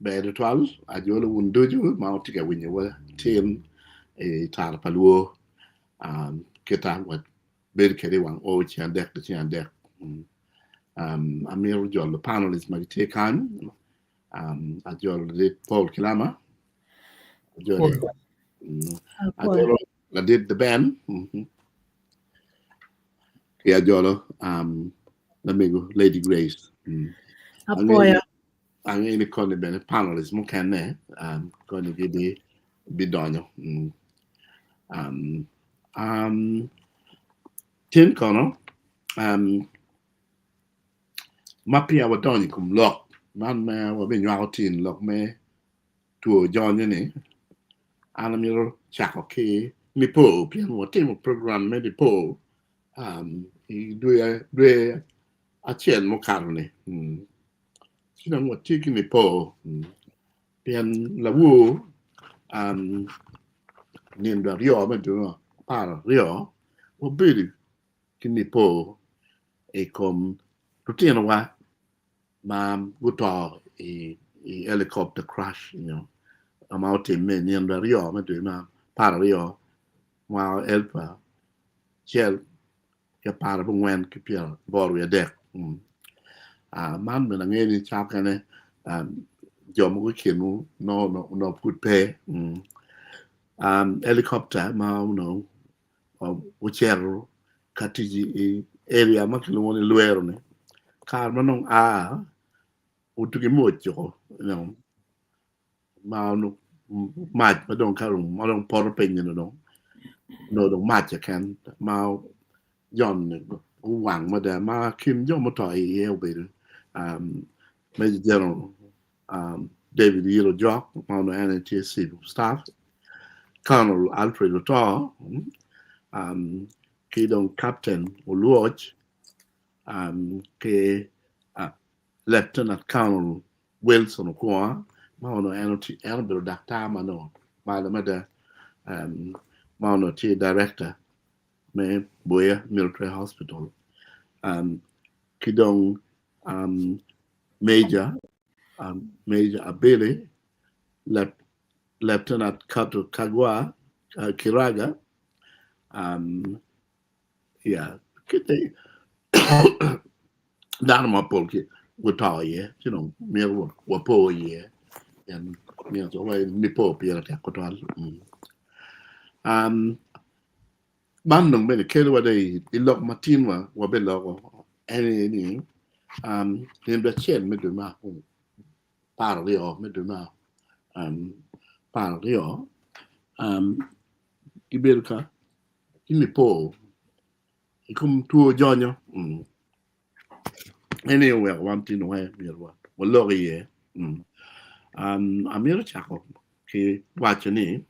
Ber tutwal ajolo wun ducu ma wutye ka winyowa tin i tara pa lwor kita wabedo kwede i wang oo ceng adek ki ceng adek. Amito jolo panelist ma gitye kany, ajolo ladit Paul Kilama, ajolo ladit The Ben ki ajolo lamego Lady Grace. Apwoyo. Angeyo ni koni bene panelist mukene koni gibidonyo. Tin kono ma peya wadonyo i kom lok man ma wabinywako tin lok me two jonyo-ni, an amito cako ki nipo pien watimo program me nipo i dwe acel mukato-ni. Ci dong watye ki nipo pien lawor nino aryo me dwe 12 wabedo ki nipo i kom lutinowa ma guto i helicopter crash nyo ma otimme i nino aryo me dwe me 12 mwaka elip acel ki 14 ki 83. Man bene angeyo ni cawa mukene jo mogo i kinwu nongo onongo pud pe. Helicopter ma onongo ocito ka tic i area ma kilwongo ni Lwero-ni kare ma nongo aa otugi mwoc woko ma onongo mac ma dong ka ma dong poto piny-ni dong onongo dong mac keken ma joni guwang mada ma kin jo muto iye obedo Major General David Yilo Jok ma onongo en aye tye Chief of Staff, Colonel Alfred Oto ki dong Captain Oluoch ki Lieutenant Colonel Wilson Okwonga ma onongo en en obedo daktar ma onongo malo mada ma onongo tye director me Buea Military Hospital ki dong Major Major Abili Lieutenant Kato Kagwa Kiraga yeah kite dano mapol guto iye ci dong myero wapo iye pien myero nipo pire tek tutwal. Man dong bene kelo wa dong i lok ma tin wa wabiloko en aye ni nino acel me dwe me 12 me dwe me 12 gibedo ka ki nipo i kom two jonyo. En aye oweko wan tino weng myero walok iye. Amito cako ki waco ni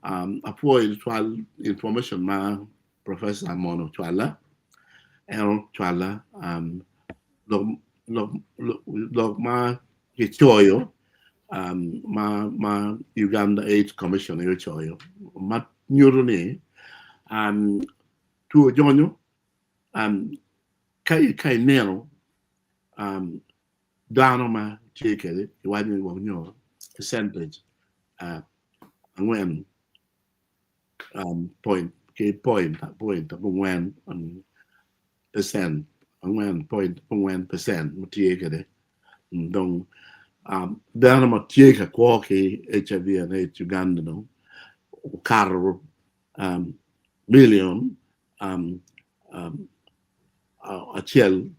apwoyo tutwal information ma Professor Amon ocwala. En ocwala lok ma kicoyo ma Uganda AIDS Commission aye ocoyo ma nyuto ni two jonyo ka ineno dano ma tye kwede iwaco ni gwok nyo percentage angwen point ki point point abongwen percent 4.4 percent ma tye kwede dong dano ma tye ka kwo ki HIV and AIDS Uganda dong okato million acel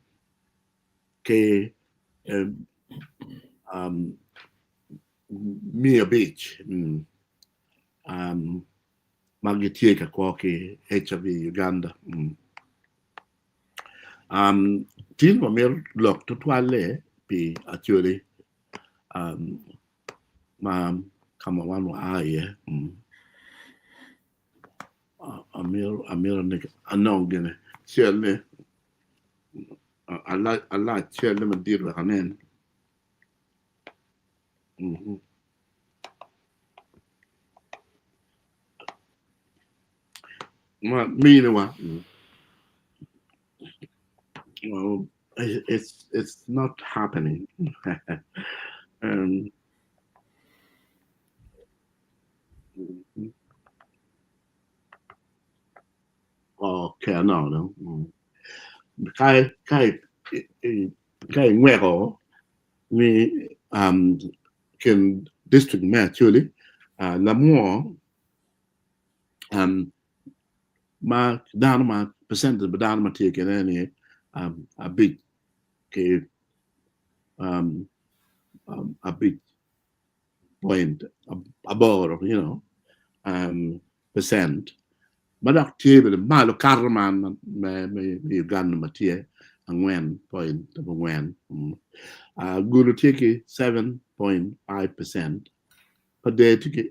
ki 500 ma gitye ka kwo ki HIV i Uganda. Tin wamito lok tutwalle pi Acholi ma ka ma wan waa iye. Amito ni anong gine cel-li alac cel-li madit wek anen. Ma miniwa well it's it's not happening. Um, okay, no, no. Mm. Ka ka ka ingweko ni um, kin district me Acholi uh, lamwo um, ma dano ma percentage pa dano ma tye kene ni um, abic ki um, um, abic point aboro you know um, percent ma dok tye bene malo kato man me, me, me Uganda ma tye angwen point abongwen mm. uh, Gulu tye ki 7.5 percent Pader tye ki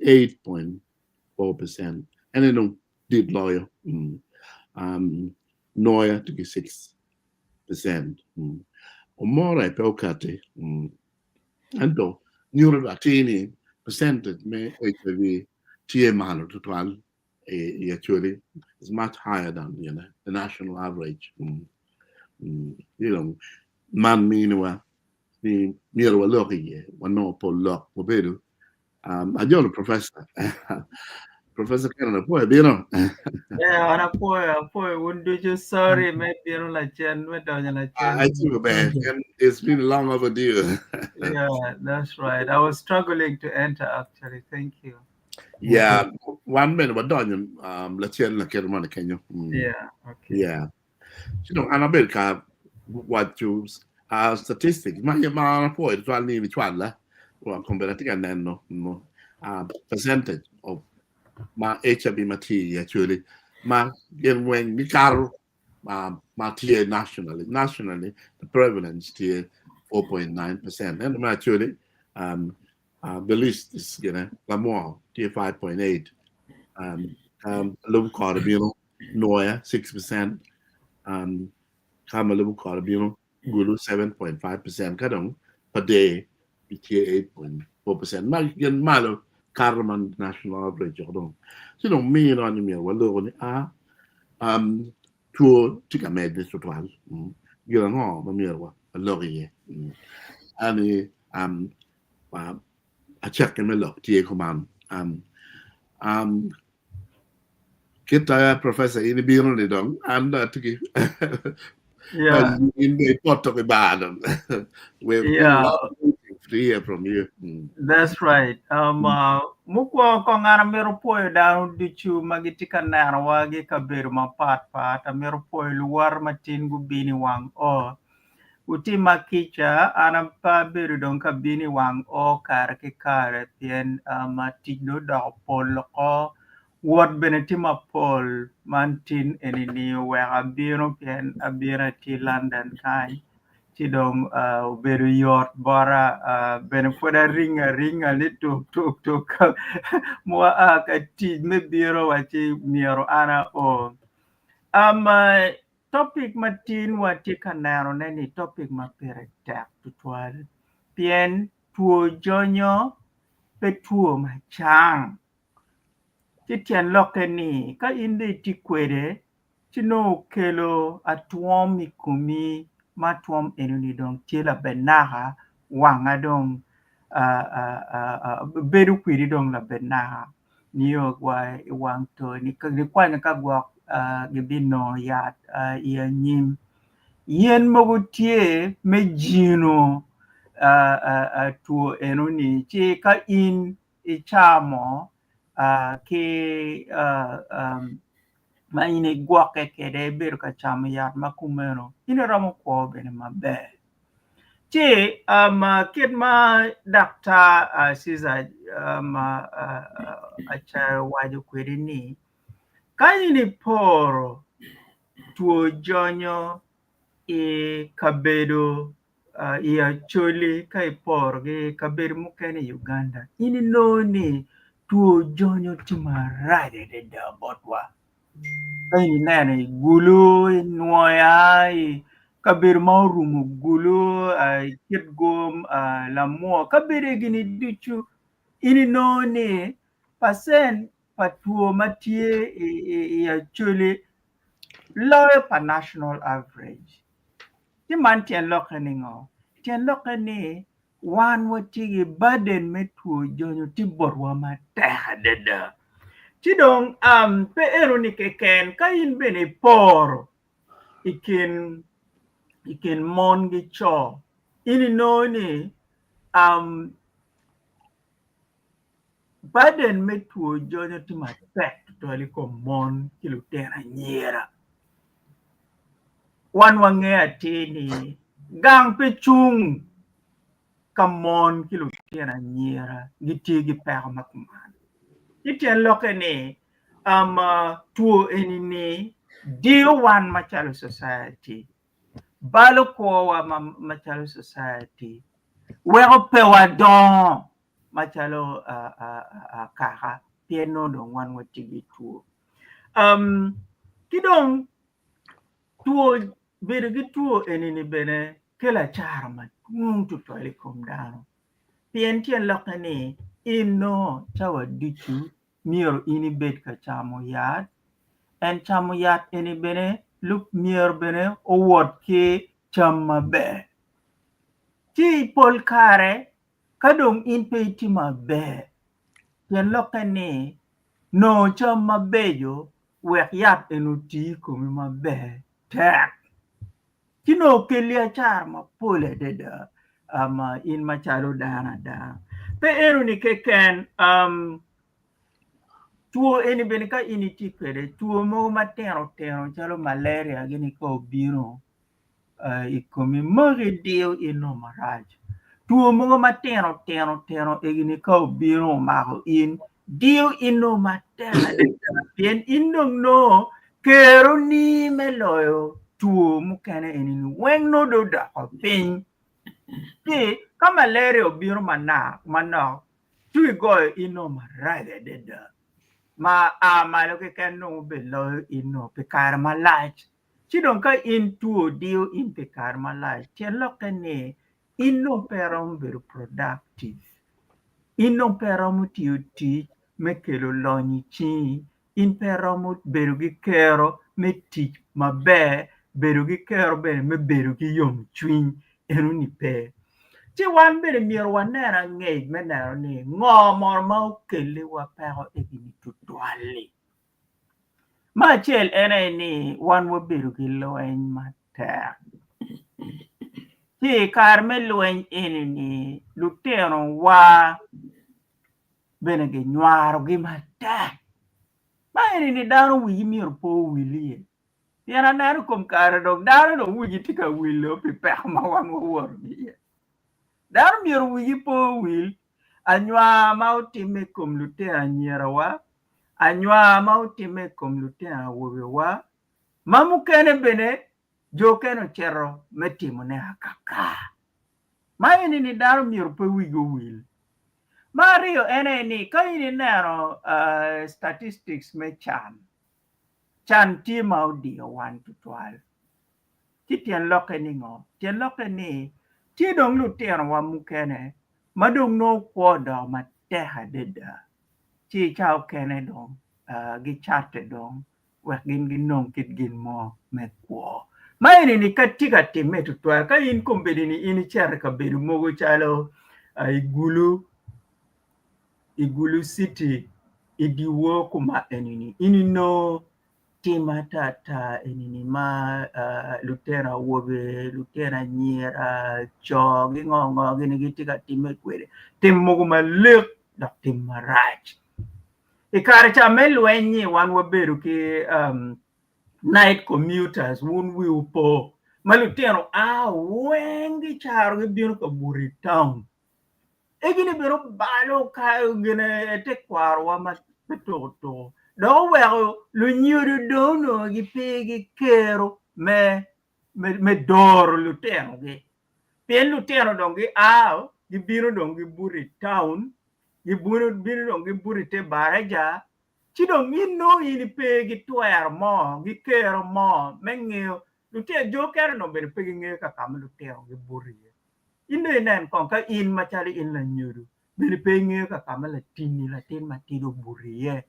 8.4 percent ene dong dit loyo mm. um, Nwoya tye ki 6 percent mm. Omore pe okati mm. Ento nyuto atir ni percentage me HIV tye malo tutwal i Acholi is much higher than you know, the national average. Mm. Mm. You know, man miniwa ni myero walok iye, wanongo pol lok wabedo. Um, ajolo professor. Professor Kenneth apwoyo bino. Yeah, an apwoyo, apwoyo wun ducu. Sorry me bino lacen, me donyo lacen. I see maber. And it's been long overdue. Yeah, that's right. I was struggling to enter actually. Thank you. Yeah, wan bene wadonyo um, lacen laketo moni kenyo. Mm. Yeah, okay. Yeah. Ci dong an abedo ka waco uh, statistics ma ma an apwoyo tutwal ni icwalla wa kombeddi atye ka neno mm, uh, percentage of ma HIV ma tye i Acholi ma gin weng gikato uh, ma tye nationally. Nationally, the prevalence tye 4.9%. Ento me Acholi, um, uh, the least is gine lamwo tye 5.8. Um, um, lubo kore bino Nwoya 6%, um, ka ma lubo kore bino Gulu 7.5%, ka dong Pader tye 8.4%. Ma gin malo kato ma national average woko dong. Ci dong mino ni myero waloko ni a um, two tye ka medde tutwal. Mm. Gin ango ma myero walok iye? Mm. Ani um, uh, acakki me lok tye kuman. Um, um, Kit a professor in ibino ni dong an dong atye ki Yeah. in dong ipoto ki bar dong. We're Yeah. waiting to hear from you. Mm. That's right. Um, uh, mukwongo kong an amito pwoyo dano ducu ma gitye ka nenowa ki kabedo mapatpat. Amito pwoyo luwota ma tin gubino i wang ot. Wutimma kica, an pe abedo dong ka bino i wang o kare ki kare pien um, tic dong odoko pol oko, wot bene tye mapol man tin eni-ni oweko abino pien abino atye i London kany ci dong uh, obedo yot bota uh, bene pwod aringo aringa ni tuk tuk tuk mua a ka tic me bino wa ci myero an ao. Um, uh, Topic ma tin watye ka nenone ni topic ma pire tek tutwal pien two jonyo pe two ma cang. Ci tyen lokke ni ka in dong itye kwede ci nongo okelo atwom i komi ma atwom enoni dong tye labenaka wanga dong bedo kwedi dong labenaka. nio wa i wang to nikwanyo ka gwok gibinongo yat i anyim. Yen mogo tye me jino two enoni ci ka in icamo ki ma in igwokke kwede ibedo ka camo yat ma kumeno in iromo kwo bene maber. Ci um, kit ma Daktar uh, Caesar um, uh, uh, Acayo owaco kwede ni, ka in iporo two jonyo i kabedo uh, i Acholi ka iporo ki kabedo mukene i Uganda, in inongo ni two jonyo tye marac adada botwa. Ka in ineno i Gulu, i Nwoya, i kabedo ma orumo Gulu, i Kitgum, Lamwo, kabedo egini ducu in inongo ni pacent pa two ma tye i Acholi loyo pa national average. Ci man tyen lokke ni ngo? Tyen lokke ni wan watye ki burden me two jonyo tye botwa matek adada. Ci dong um, pe enoni keken, ka in bene iporo i kin i kin mon ki co, in inongo ni um, burden me two jonyo tye matek tutwal i kom mon ki lutino anyira. Wan wangeyo atir ni gang pe cung ka mon ki lutino anyira gitye ki peko ma kuman. Ci tyen lokke ni um, two eni-ni diyo wan macalo society, balo kwowa macalo society, weko pe wadongo macalo kaka pien nongo dong wan watye ki two. Um, ki dong two bedo ki two eni-ni bene kelo acara madwong tutwal i kom dano pien tyen lokke ni in nongo cawa ducu myero in ibed ka camo yat en camo yat eni bene myero bene owot ki cam maber ci pol kare ka dong in pe itye maber tyen lokke ni nongo cam mabeco wek yat eni oti i komi maber tek ci nongo okelli acara mapol adada um, in macalo dano ada. Pe enoni keken um, two eni bene ka in itye kwede two mogo matino tino calo malaria gini ka obino uh, i komi maki diyo in nongo marac. Two mogo matino tino tino egini ka obino omako in diyo in nongo matek adada pien in dong nongo keroni me loyo two mukene eni-ni weng nongo dong odoko piny. Ci ka malaria obino manok ci igoyo in nongo marac adada ma a malo keken nongo obeloyo in nongo pi kare malac. Ci dong ka in two odiyo in pi kare malac tyen lokke ni in dong pe iromo bedo productive, in dong pe iromo tiyo tic me kelo lonyo i cingi, in pe iromo bedo ki kero me tic maber, bedo ki kero bene me bedo ki yomcwiny enoni pe. Ci wan bene myero wanen angec me neno ni ngo mono ma okelliwa peko eni tutwal-li. Me acel en aye ni wan wabedo ki lweny matek. Ci i kare me lweny eni-ni lutinowa bene ginywarogi matek. Ma eni-ni dano wigi myero pe owil iye pien aneno i kom kare dong dano dong wigi tye ka wilo pi peko ma wan wawoto ki iye. Dano myero wigi pe owil anywar ma otimme i kom lutino anyirawa, anywar ma otimme i kom lutino awobewa, ma mukene bene jo okene ocito me timone akaka. Ma eni-ni dano myero pe wigi owil. Me aryo en aye ni ka in ineno statistics me can, can tye ma odiyo wan tutwal. Ci tyen lokke ni ngo? Tyen lokke ni tye dong lutinowa mukene ma dong nongo kwo odoko matek adada ci ca okene dong gicatte dong wek gin ginong kit gin mo me kwo. Ma eni-ni ka tye ka timme tutwal ka in kombeddi ni in icito i kabedo mogo calo i Gulu, i Gulu city i dyewor kuma eni-ni in inongo tim atata eni-ni ma lutino awobe, lutino anyira, co ki ngo ngo gini gitye ka timme kwede tim mogo malik dok tim marac. I kare ca me lweny-nyi wan wabedo ki night commuters wun wiwu po ma lutino a weng gicaro gibino ka buto i town. Egini bene obalo gine tekwarowa ma pe tuko tuko dok oweko lunyodo dong onongo gipe ki kero me me doro lutinogi pien lutino dong gia gibino dong gibuto i town gibino dong gibuto i te baraja ci dong in nongo in ipe ki twero mo ki kero mo me ngeyo lutino jo okene onongo bene pe gingeyo ka ka ma lutino gibuto iye. In dong inen kong ka in macalo in lanyodo bene pe ingeyo ka ka ma latinni latin matidi obuto iye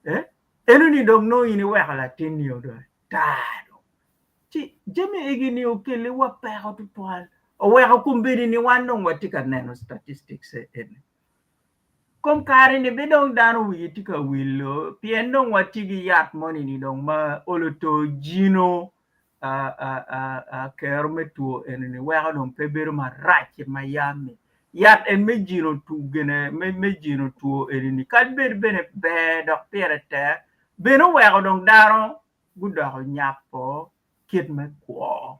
eh enoni dong nongo in iweko latinni dong ata dong ci jami egi-ni okeliwa peko tutwal. Oweko kombeddi ni wan dong watye ka neno statistics eni. Kom kare-ni bene dong dano wigi tye ka wilo pien dong watye ki yat moni-ni dong ma olo to jino kero me two eni-ni weko dong pe bedo marac kit ma yam-mi. Yat en me jino me jino two eni-ni kadi bed bene ber dok pire tek bene oweko dong dano gudoko nyapo kit me kwo.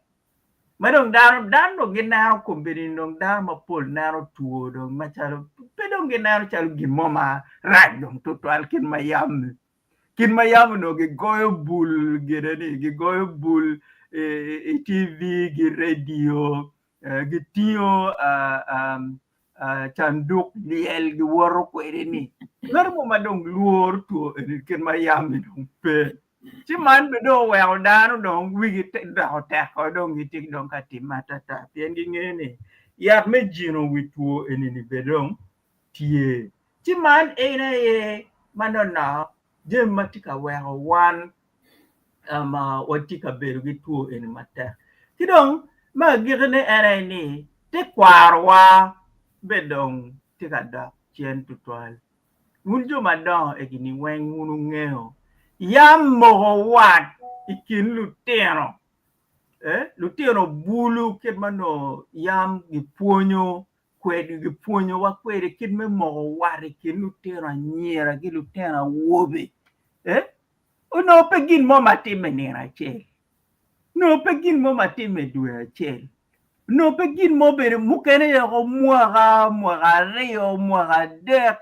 Ma dong dano dano dong gineno kombeddi ni dong dano mapol neno two dong macalo pe dong gineno calo gin mo marac dong tutwal kit ma yam-mi. Kit ma yam onongo gigoyo bul gine ni gigoyo bul i TV ki redio gitingo canduk lyel giwoto kwede-ni ngat mo ma dong lworo two eni kit ma yam-mi dong pe. Ci man bene dong oweko dano dong wigi doko tek dong gitye dong ka timme atata pien gingeyo ni yat me jino wi two eni-ni bene dong tye. Ci man en aye ma nonok jami ma tye ka weko wan ma watye ka bedo ki two eni matek. Ki dong me agikine en aye ni tekwarowa bene dong tye ka dok cen tutwal. Wun jo madongo egini weng wun wungeyo yam moko wat i kin lutino, lutino bulu kit ma onongo yam gipwonyo kwede gipwonyowa kwede kit me moko wat i kin lutino anyira ki lutino awobe onongo pe gin mo ma timme nino acel, onongo pe gin mo ma timme dwe acel. Onongo pe gin mo bene mukene yoko mwaka, mwaka aryo, mwaka adek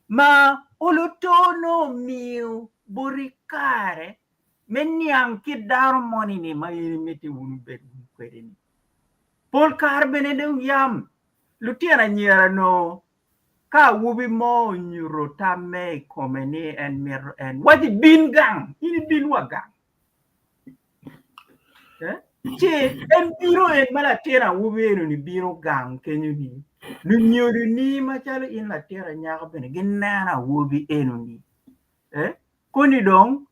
ma oluto nongo omiyo boti kare me niang kit dano moni-ni ma in imiti wun wubed wun kwede-ni. Pol kare bene dong yam lutino anyira onongo ka awobi mo onyuto tamme i kome ni en mito en, waci bin gang, in ibin wa gang. Ci en bino en ma latin awobi eno-ni bino gang kenyo-ni, lunyodoni macalo in latin anyaka bene gineno awobi eno-ni koni dong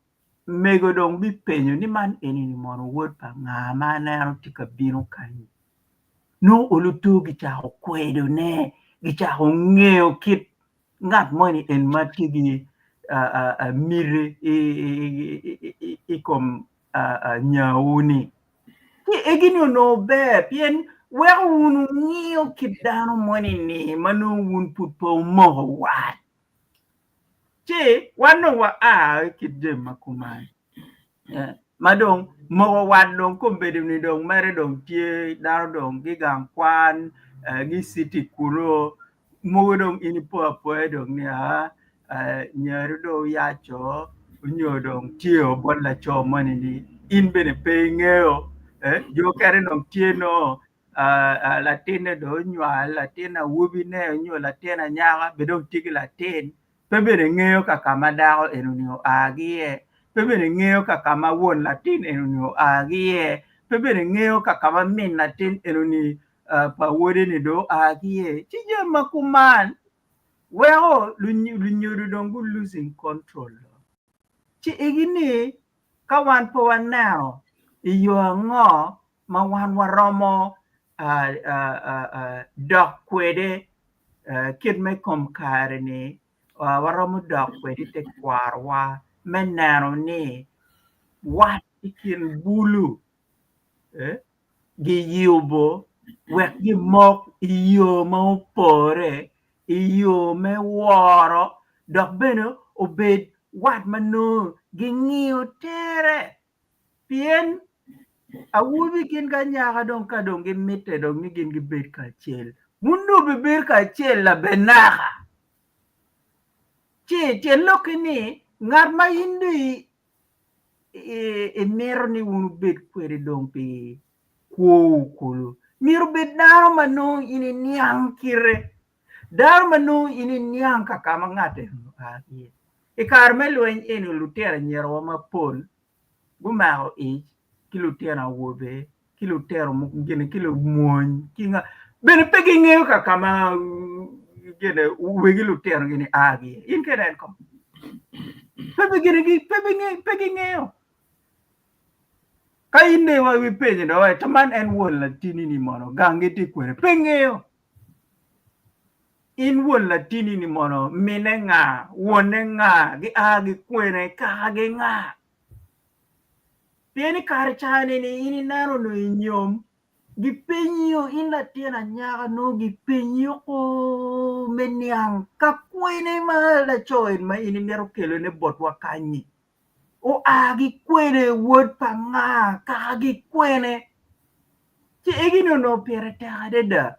mego dong bipenyo ni man eni-ni mono wod pa nga ma aneno tye ka bino kany-nyi nongo oluto gicako kwedone gicako ngeyo kit ngat moni en ma tye ki miti i kom nyawu-ni. Ci egi-ni onongo ber pien weko wun wungiyo kit dano moni-ni ma nongo wun pud pe wumoko wat. Ci wan dong wa a i kit jami ma kuman ma dong moko wat dong kombeddi ni dong mere dong tye dano dong gigang kwan giciti kunu mogo dong in ipo apoya dong ni aa nyari dong oyaco nyo dong tye bot laco moni ni in bene pe ingeyo jo mukene dong tye nongo latinne dong onywal latin awobine nyo latin anyaka bene dong tye ki latin pe bene ngeyo ka ka ma dako enoni oa ki iye pe bene ngeyo ka ka ma won latin enoni oa ki iye pe bene ngeyo ka ka ma min latin enoni pa wode-ni dong oa ki iye ci jami ma kuman weko lunyodo dong gu losing control ci egi-ni ka wan pe waneno i yo ango ma wan waromo dok kwede kit me kom kare-ni waromo dok kwede i tekwarowa me neno ni wat i kin bulu giyubo wek gimok i yo ma opore i yo me woro dok bene obed wat ma nongo gingiyo tere Pien awobi gin ki anyaka dong ka dong gimitte dong ni gin gibed kacel, wun dong wubibedo kacel labenaka. Ci tyen lokke ni ngat ma in dong imito ni wun wubed kwede dong pi kwowu kulu myero obed dano ma nongo in iniang kite, dano ma nongo in iniang ka ka ma ngat eni oa ki iye. I kare me lweny eni lutino anyirawa mapol gumako ic ki lutino awobe ki lutino gin ki lumony ki nga bene pe gingeyo ka ka ma gine wegi lutino gini a ki iye in kede en kong pe gine pe gingeyo. Ka in dong ipenyo dong iwaco to man en won latini-ni mono gangi tye kwene? Pe ngeyo. In won latini-ni mono mine nga, wonne nga, gia ki kwene, kakagi nga? Pien i kare ca-ni in ineno onongo inyom Gipenyo in latin anyaka nongo gipenyi oko me niang ka kwene ma laco eni ma in imito kelone botwa kany-nyi oa ki kwene, wod pa nga, kaka ki kwene. Ci egini onongo pire tek adada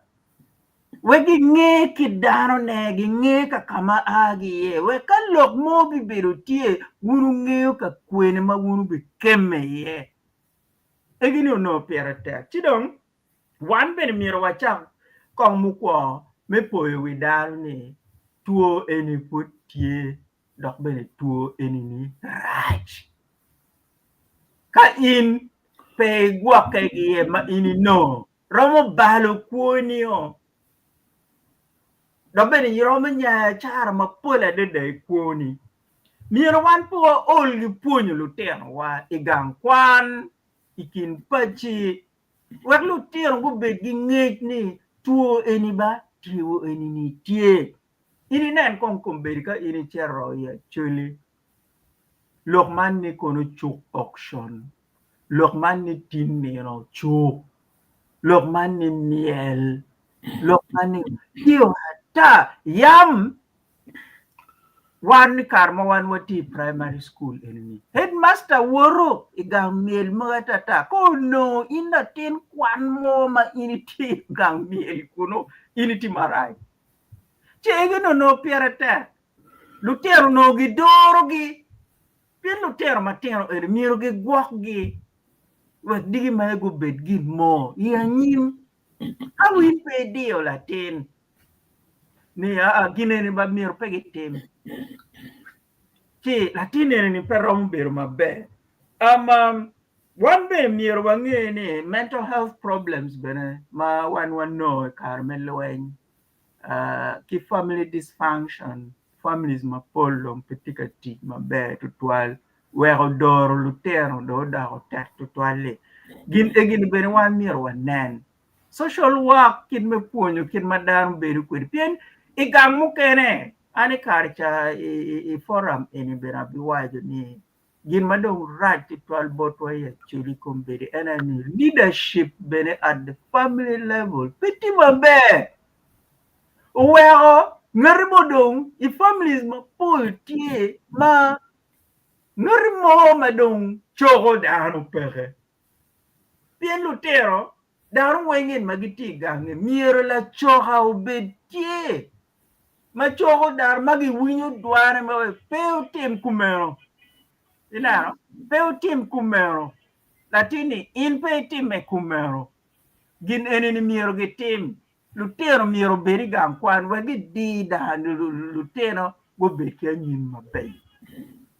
wek ginge kit danone, ginge ka ka ma a ki iye wek ka lok mo bibedo tye wun wungeyo ka kwene ma wun wubikemme iye. Egi-ni onongo pire tek. Ci dong, wan bene myero wacak kong mukwongo me poyo wi dano ni two eni pud tye dok bene two eni-ni rac. Ka in pe igwokke ki iye ma in inongo, romo balo kwoni-o dok bene iromo nyayo acara mapol adada i kwoni. Myero wan pe waol ki pwonyo lutinowa i gang kwan, i kin paci, wek lutino gubed ki ngec ni two eni ba, two eni-ni tye. In inen kong kombeddi ka in icito i Acholi, lok man ni kono cuk auction, lok man ni tin nino cuk, lok man ni myel, lok man ni tye ata. Yam Wan i kare ma wan watye i primary school eni, headmaster woto i gang myel mogo atata ka onongo in latin kwan mo ma in itye i gang myel kunu in itye marac. Ci egi ni onongo pire tek, lutino onongo gidorogi pien lutino matino eni myero gigwokgi wek diki mere gubed gin mo i anyim. Ka in pe idiyo latin ni aa gin eni ba myero pe gitim ci latin eni ni pe romo bedo maber wan bene myero wange ni mental health problems bene ma wan wanongo i kare me lweny ki family dysfunction families mapol dong pe tye ka tic maber tutwal weko doro lutino dong odoko tek tutwal-li gin egini bene wan myero wanen Social work kit me pwonyo kit ma dano bedo kwede pien i gang mukene an i kare ca i forum eni bene abiwaco ni gin ma dong rac tutwal botwa i Acholi kombeddi en aye ni leadership bene at the family level pe tye maber oweko ngati mo dong i families mapol tye ma ngati mo ma dong coko dano peke. Pien lutino, dano weng en ma gitye i gangi myero lacoka obed tye ma coko dano ma giwinyo dwane ma pe otim kumeno. Ineno? Pe otim kumeno. Latinni, in pe itime kumeno. Gin eni-ni myero gitim. Lutino myero obed i gang kwan wek gidi dano lutino gubed ki anyim maber.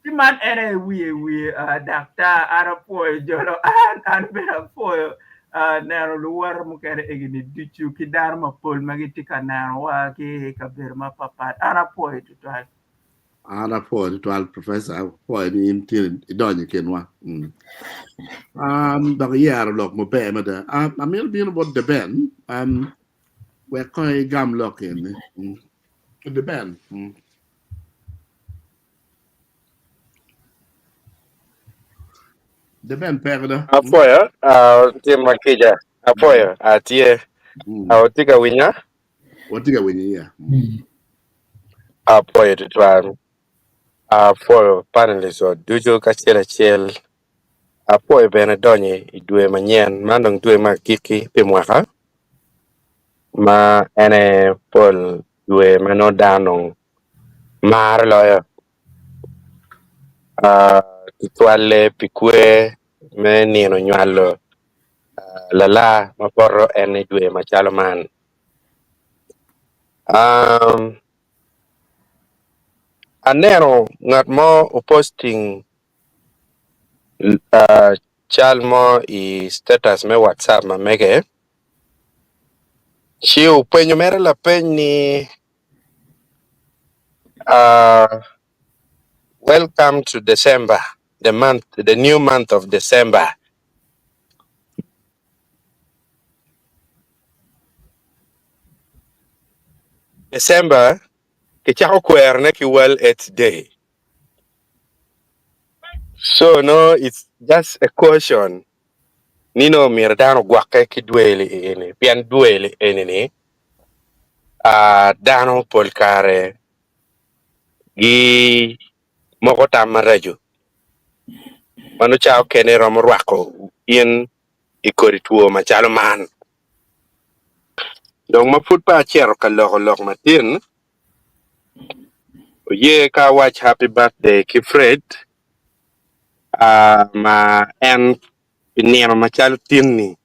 Ci man en aye wiye wiye daktar an apwoyo jolo an an bene apwoyo neno luwota mukene egini ducu ki dano mapol ma gitye ka nenowa ki i kabedo mapatpat an apwoyo tutwal. An apwoyo tutwal Professor, apwoyo ni in tye idonyo i kinwa. Mm. Um, dok iyero lok maber mada. Um, amito bino bot Deben, um, wek kong igam lok eni. Mm. Deben. Mm. Deben peke do. Apwoyo, ah, tim akica. Apwoyo, atye. Mm. Ah, Watye ka winya? Watye ka winyo iya. Mm. Apwoyo tutwal. Apwoyo panelists wa ducu kacel acel. Apwoyo bene donyo i dwe manyen, man dong dwe me agikki pi mwaka ma en aye pol dwe ma nongo dano dong maro loyo Ah, tutwalle pi kwer me nino nywalo ah, lala ma poto en i dwe macalo man. Um, aneno ngat mo oposting uh, cal mo i status me WhatsApp ma mege ci openyo mere lapeny ni uh, welcome to December, the month, the new month of December. December kicako kwerone ki World AIDS Day. So no it's just a caution ni nongo myero dano ogwokke ki dwel eni pien dwel eni ni ah, dano pol kare gi moko tam maraco ma nongo ca okene romo rwako in i kodi two macalo man. Dong ma pud pe acito ka loko lok matin, oye ka awac happy birthday ki Fred ma en pi nino macalo tin-ni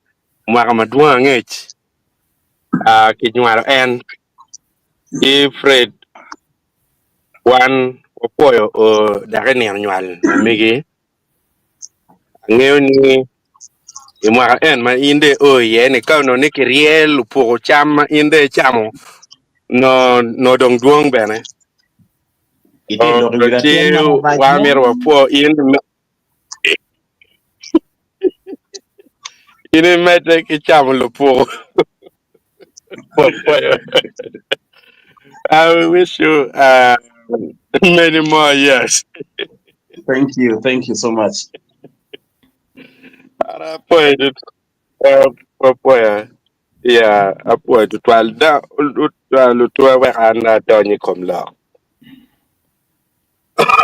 mwaka madwong angec kinywalo en ki Fred wan wapwoyo o dok i nino nywal ma megi. Angeyo ni i mwaka en ma in dong io iye ni ka onongo ni kirye lupuko cam ma in dong icamo nongo dong dwong bene. Itye lok i wi Ci latin ma rac wan mo. myero wapwo in in imedde ki camo lupuko. Wapwoyo. I wish you many more years. Thank you. Thank you so much. Apwoyo apwoyo ya apwoyo tutwal da lutwa wek an adony i kom lok.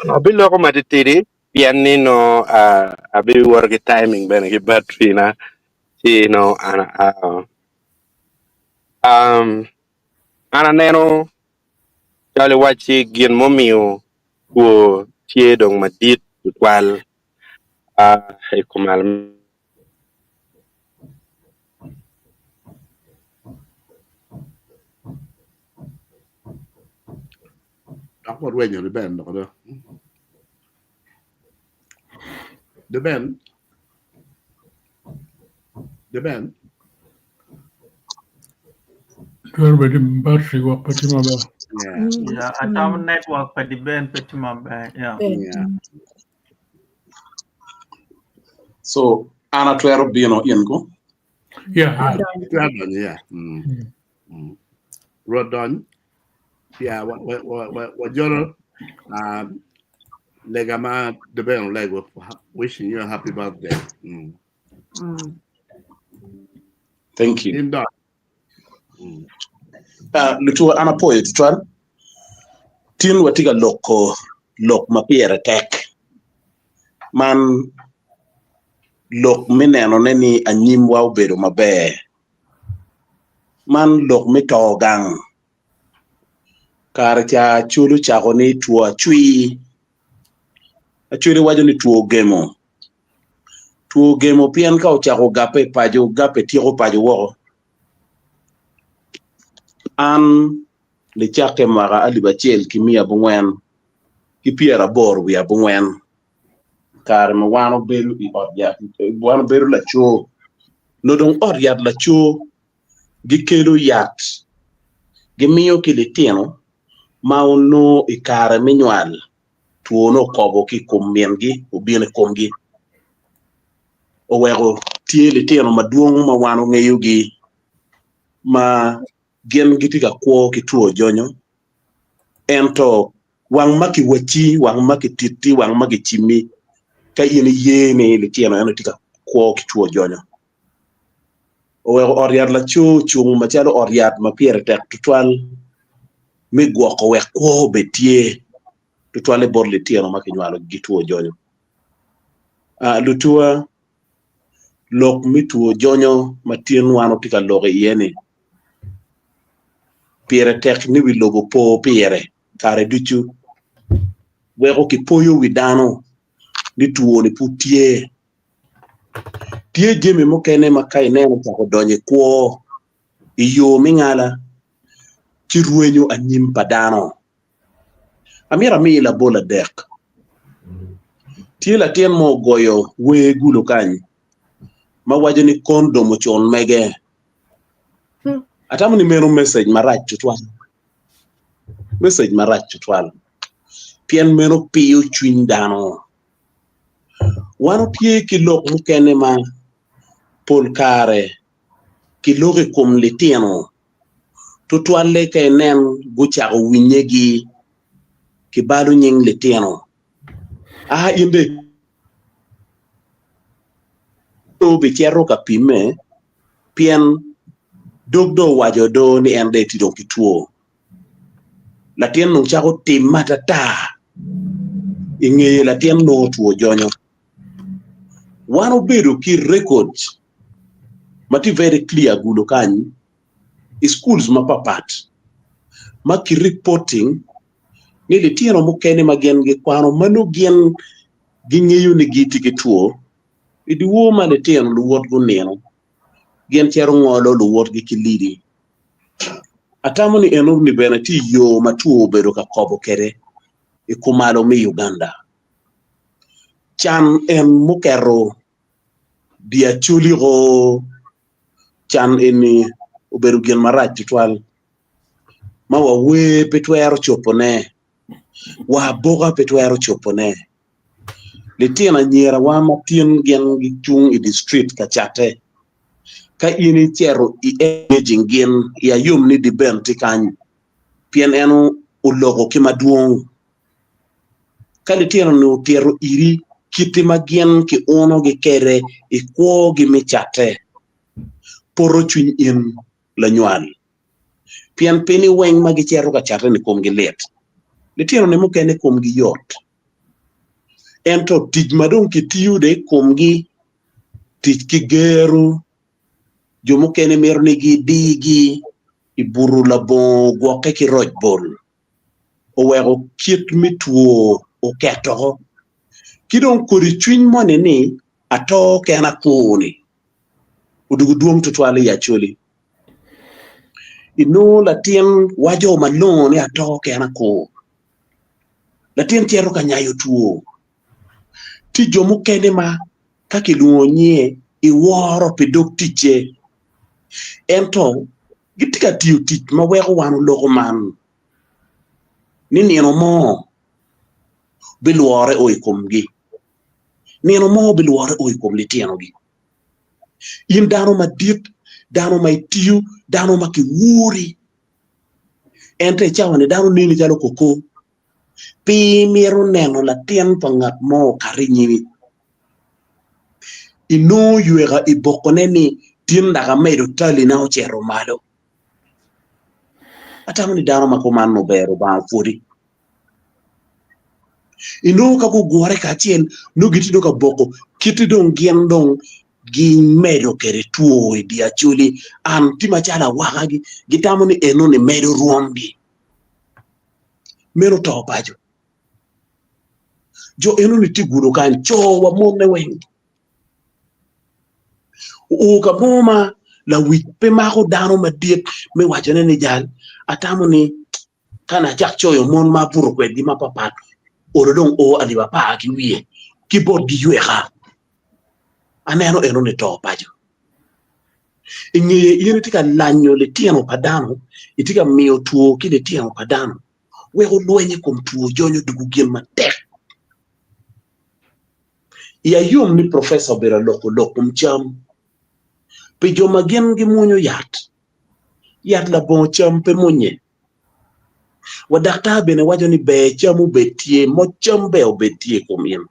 Abiloko matitidi pien ni nongo abiwoto ki timing bene ki battery na ci nongo an aa. Um, an aneno calo iwacci gin mumiyo two tye dong madit tutwal i kom Dok warwenyo Reuben dok do. Reuben. Reuben. Twero bedo ni battery gwok pe tye maber. Yeah. Yeah, atamo network pa Diben pe tye maber. Yeah. Yeah. So an atwero bino in ko. Yeah, yeah. Itwero donyo, yeah. Mm. Rwot dony, yeah, wa, wa, wa, wa, wajolo lega ma Deben olego, wishing you a happy birthday. Thank you. In dony. Lutuwa an apwoyo tutwal. Tin watye ka loko lok ma pire tek. Man lok me nenone ni anyimwa obedo maber. Man lok me to gang. Kare ca Acholi ocako ni two acwir. Acholi waco ni two gemo. Two gemo pien ka ocako gape i paco, gape tyeko paco woko. An nicakke mwaka alip acel ki miya abongwen ki pyeraboro wiye abongwen kare ma wan obedo i ot yat, wan obedo laco, nongo dong ot yat laco gikelo yat gimiyo ki litino ma onongo i kare me nywal two nongo okobo ki i kom mingi obino i komgi oweko tye litino madwong ma wan ongeyogi ma gin gitye ka kwo ki two jonyo ento wang ma kiwacci, wang ma kititti, wang ma kicimmi ka in iye ni litino eno tye ka kwo ki two jonyo. Oweko ot yat laco ocung macalo ot yat ma pire tek tutwal me gwoko wek kwo obed tye tutwalle bot litino ma kinywalo ki two jonyo. Lutuwa, lok me two jonyo ma tin wan watye ka lok iye-ni pire tek ni wi lobo po pire kare ducu weko kipoyo wi dano ni two-ni pud tye. Tye jami mukene ma ka ineno ocako donyo i kwo i yo me ngala ci rwenyo anyim pa dano. Amito ami labol adek. Tye latin mo ogoyo wer gulo kany ma waco ni kondom ocun mege. Atamo ni meno message marac tutwal. Message marac tutwal pien meno piyo cwiny dano. Wan watye ki lok mukene ma pol kare kiloko i kom litino. Tutwalle ka inen gucako winyegi kibalo nying litino. Aa in dong obicito ka pimme pien dog dong owaco do ni en dong etye dong ki two. Latin dong cako timme atata i ngeye latin nongo two jonyo. Wan obedo ki records ma tye very clear gudo kany i schools mapapat ma ki reporting ni litino mukene ma gin gikwano ma nongo gin gingeyo ni gitye ki two i dyewor ma litino luwot gunino gin cito ngolo luwotgi ki lidi. Atamo ni enoni bene tye yo ma two obedo ka kobo kwede i kumalo me Uganda. Can en muketo dye Acholi-ko can eni obedo gin marac tutwal ma wa wer pe twero cobone wa aboka pe twero cobone litino anyirawa ma tin gin gicung i dye street ka catte ka in icito i engaging gin i ayom ni diben tye kany pien en oloko ki madwong. Ka litino-ni otito iri kite ma gin kiunogi kwede i kwogi me catte, poto cwiny in lanywal, pien pe ni weng ma gicito ka catte-ni komgi lit. Litino-ni mukene komgi yot, ento tic ma dong kitiyo dong i komgi, tic ki gero, jo mukene mito ni gidigi i buto labongo gwokke ki roc bol. oweko kit me two oketo ki dong kodi cwiny moni ni ato kena akur-ni odwogo dwong tutwal i Acholi. Inongo latin waco malongo ni ato kena akur, latin cito ka nyayo two. Tye jo mukene ma ka kilwongo nyinge iworo pi dog ticce ento gitye ka tiyo tic ma weko wan oloko man ni nino mo bilwore o i komgi, nino mo bilwore o i kom litinogi. In dano madit, dano ma itiyo, dano ma kiwuri, ento i cawa-ni dano neni calo koko, pe imito neno latin pa ngat mo okato i nyimi. Inongo yweka i bokone ni tin dok amedo talina ocito malo. Atamo ni dano ma kuman ober Lubanga opwodi. Inongo ka gugure kacel nongo gitye dong ka boko kite dong gin dong gimedo kwede two i dye acholi an tye macalo awaka gitamo ni enoni medo rwomgi meno to paco. Jo enoni tye gudo kany co wa monne weng oo ka mo ma lawic pe mako dano madit me wacone ni jal atamo ni ka nacak coyo mon ma abuto kwedgi mapapat olo dong o alip apar ki wiye ki botgi yweka aneno enoni to paco. I ngeye in itye ka lanyo litino pa dano itye ka miyo two ki litino pa dano wek olweny i kom two jonyo dugu gin matek. I ayom ni profesa obedo aloko lok kom cam pi jo ma gin gimwonyo yat. Yat labongo cam pe mwonye. Wa daktar bene waco ni ber cam obed tye, moc cam ber obed tye i kom in.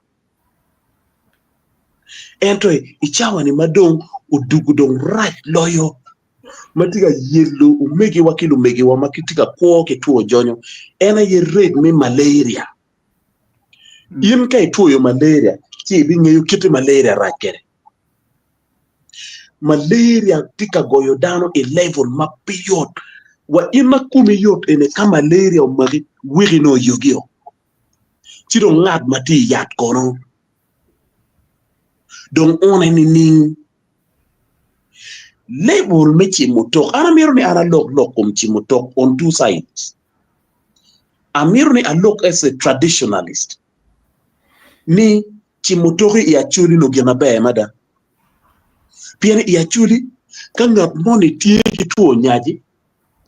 Ento i cawa-ni ma dong odugu dong rac loyo ma tye ka yelo omegiwa ki lumegiwa ma gitye ka kwo ki two jonyo en aye rec me malaria. In ka itwoyo malaria ci ibingeyo kite malaria rac kwede. Malaria tye ka goyo dano i level ma pe yot wa in ma komi yot eni ka malaria omaki weki nongo oyogio ci dong ngat ma tye i yat kono dong one nining? Level me cimo tok, an amito ni an alok lok kom cimo tok on two sides. Amito ni alok as a traditionalist ni cimo tok i Acholi nongo gin maber mada. Pien i Acholi ka ngat moni tye ki two nyaci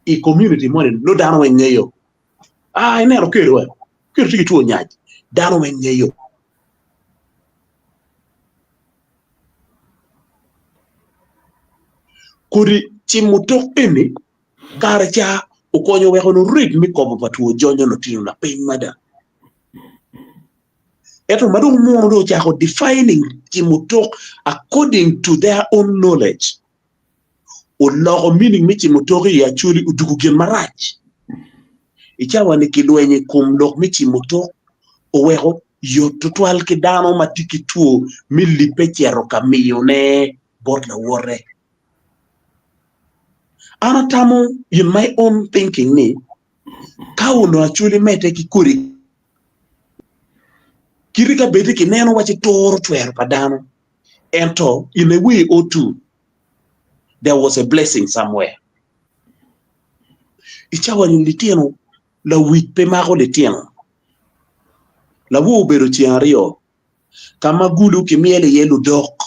i community moni nongo dano weng ngeyo. Ah ineno kelo wa, kelo tye ki two nyac, dano weng ngeyo. Kodi cimo tok eni. Kare ca okonyo weko onongo rate me kobo pa two jonyo onongo tye lapiny mada. Ento ma dong muno dong ocako defining cimo tok according to their own knowledge, oloko meaning me cimo tok i Acholi odugo gin marac. I cawa-ni kilwenyo i kom lok me cimo tok oweko yot tutwal ki dano ma tye ki two me libbe cito ka miyone bot lawote. An atamo in my own thinking ni ka onongo Acholi medde ki kodi kite ka bed ni kineno waci turo twero pa dano ento in a way or two there was a blessing somewhere. I cawa ni litino lawic pe mako litino lawor obedo ceng aryo ka ma gulu kimyelo iye ludok.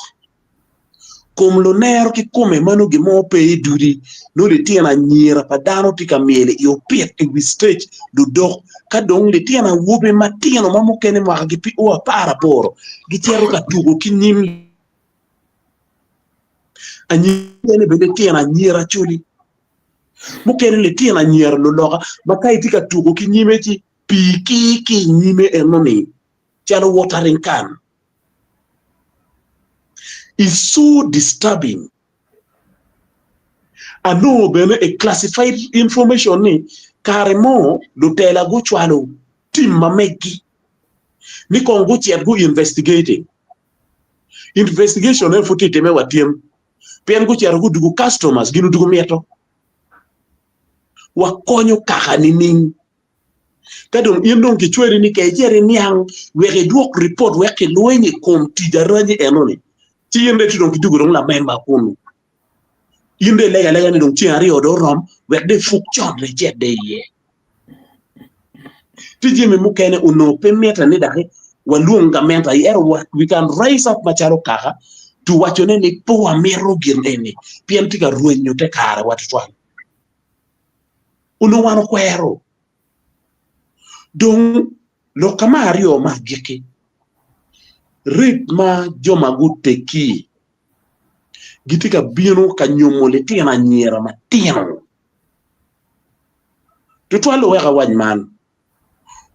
Kom lunero kikome ma nongo gin mo pe i dudi nongo litino anyira pa dano tye ka myel i opit i wi citec ludok ka dong litino awobe matino ma mukene mwakagi pe o aparaboro gicito ka tuko ki nyim anyira mukene bene litino anyira coli mukene litino anyira luloka ma ka itye ka tuko ki nyime ci pii kir ki i nyime enoni. calo watering can is so disturbing. Anongo bene a classified information ni kare mo lutela gucwalo team ma meggi ni kong gucit gu investigating. Investigation eno pud tye time wa tin pien gucito gudugo customers gin odugo mito wakonyo kaka nining? Ka dong in dong kicwali ni ka icit iniang wek idwok ripot wek kilweny i kom tic aranyi enoni, ci in dong itye dong ki dwogo dong lamemba kunu. In dong ilego alega ni dong ceng aryo dong orom wek dong ipuk con dong icit dong iye. Tye jami mukene onongo pe mitte ni dok walwong gamente aye ento we can rise up macalo kaka to wacone ni pe wamito gin eni pien tye ka rwenyo te karewa tutwal. Onongo wan okwero. Dong lok ka me aryo me agikki, rate ma jo ma guteggi gitye ka bino ka nyomo litino anyira matino. Tutwal wek awac man,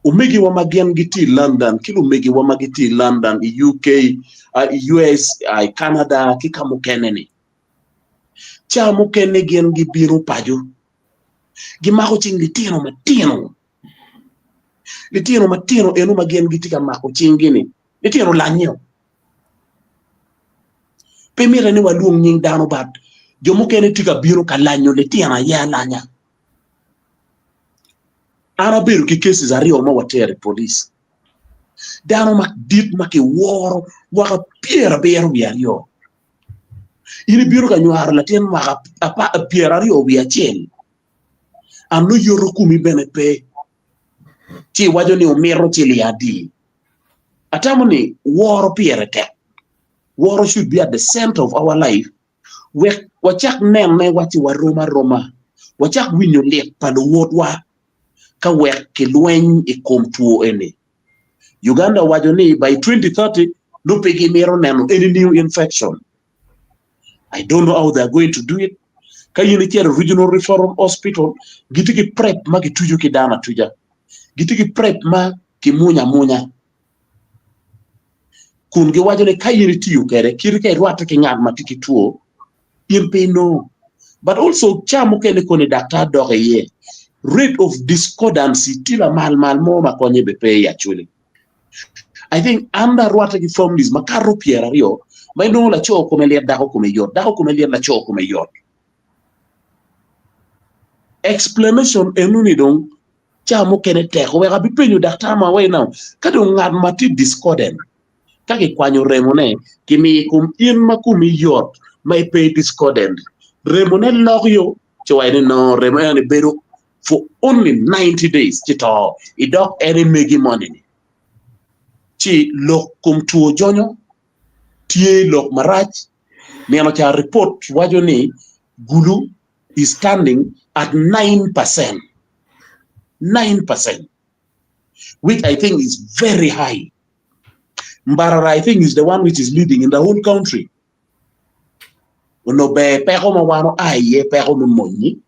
omegiwa ma gin gitye i London ki lumegiwa ma gitye i London, i UK, i US, i Canada ki ka mukene-ni, Ca mukene gin gibino paco, gimako cing litino matino, litino matino eno ma gin gitye ka mako cinggi-ni, litino olanyeo. Pe mitte ni walwong nying dano but jo mukene tye ka bino ka lanyo litino aye alanya. An abedo ki cases aryo ma watero i police. Dano madit ma kiworo mwaka pyerabiro wiye aryo In ibino ka nywaro latin mwaka pyeraryo wiye acel, an nongo yoto komi bene pe, ci iwaco ni wumito ciling adi? Atamo ni woro pire tek, woro should be at the center of our life wek wacak nene waci warom aroma, wacak winyo lit pa luwotwa ka wek kilweny i kom two eni. Uganda owaco ni by 2030 nongo pe gimito neno any new infection. I don't know how they are going to do it. Ka in icito i Regional Referral Hospital, gitye ki prep ma kituco ki dano atuca. Gitye ki prep ma kimwonyo amwonya. Kun giwaco ni ka in itiyo kwede, kit ka irwatte ki ngat ma tye ki two, in pe inongo. But also ca mukene koni daktar dok iye, rate of discordancy tye lamal mal mo ma konye be pe i actually. I think an dong arwatte ki families makato pyeraryo ma inongo laco kome lyet dako kome yot, dako kome lyet laco kome yot. Explanation enoni dong ca mukene tek oweko abipenyo daktar ma right now ka dong ngat ma tye discordant Ka kikwanyo remone, kimiyo i kom in ma komi yot ma ipe discordant, remone lok yo ci waco ni no remo eno ni bedo for only 90 days ci to idok en i megi moni ni. Ci lok kom two jonyo tye lok marac nino ca report waco ni Gulu is standing at 9%, 9% which I think is very high. Mbarara I think is the one which is leading in the whole country. Onongo ber peko ma wan oa iye peko me mony-nyi,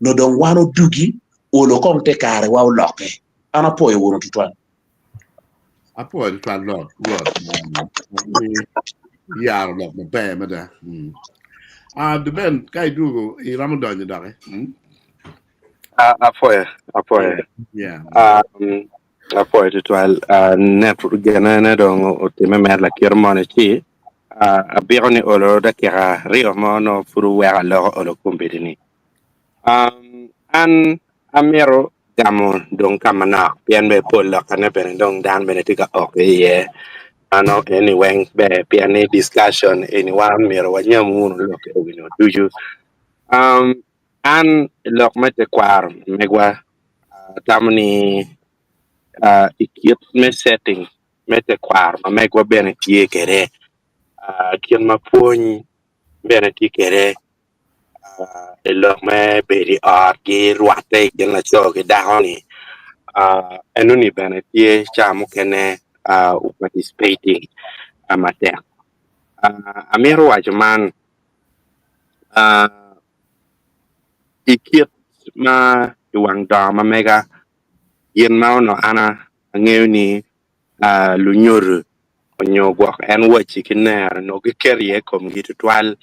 Nongo dong wan odugi olo kong te karewa olokke. An apwoyo wunu tutwal. Apwoyo tutwal Rwot, Rwot, iyaro lok maber mada. Ah, Deben, ka idwogo iromo donyo doki. Ah, apwoyo, apwoyo. Yeah. Um, apwoyo tutwal. Ah, net genene dong otimme mere lakite moni ci ah, abiko ni olo dakika aryo mo nongo pud oweko aloko olo kombeddi-ni. Um, an amito gamo dong ka manok pien bene pol lokkane bene dong dano bene tye ka ok iye. Mano eni weng ber pien ni discussion eni wan myero wanyam wunu lok eni ducu. Um, An i lok me tekwaro megwa atamo ni i kit me setting me tekwaro ma megwa bene tye kwede kit ma pwony bene tye kwede i lok me bedo i ot ki rwatte i kin laco ki dako ni enoni bene tye ca mukene participating matek. Amito waco man I kit ma i wang dongo ma mega, gin ma onongo an angeyo ni lunyodo nyo gwok en wacci ki nero onongo giketo iye komgi tutwal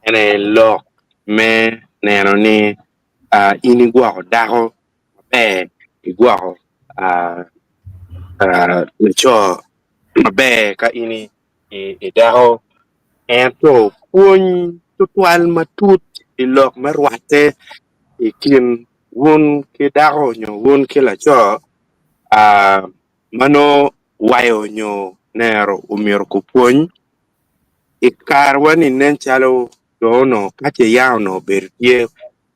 en aye lok me neno ni in igwoko dako maber, igwoko laco maber ka in i dako. Ento pwony tutwal matut i lok me rwatte i kin wun ki dako nyo wun ki laco ma nongo wayo nyo nero omyero gupwony. I karewa-ni nen calo dong onongo ka ce yam onongo obedo tye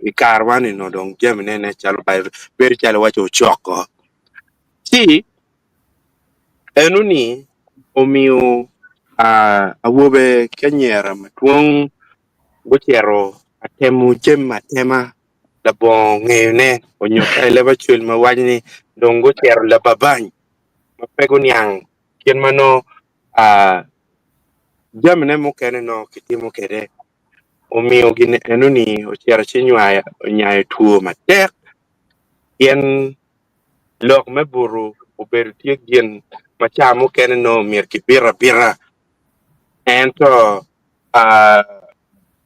i karewa-ni onongo dong jamine nen calo bedo calo iwaci ocoko. Ci Enoni omiyo awobe ki anyira madwong gucito ka temo jami atema labongo ngeyone nyo ka i leb acel ma waco ni dong gucito lababany ma pe guniang kit ma nongo jamine mukene nongo kitimo kwede omiyo gin enoni ocito ci onyayo two matek pien Lok me buto obedo tye gin ma ca mukene nongo myero kibit abita ento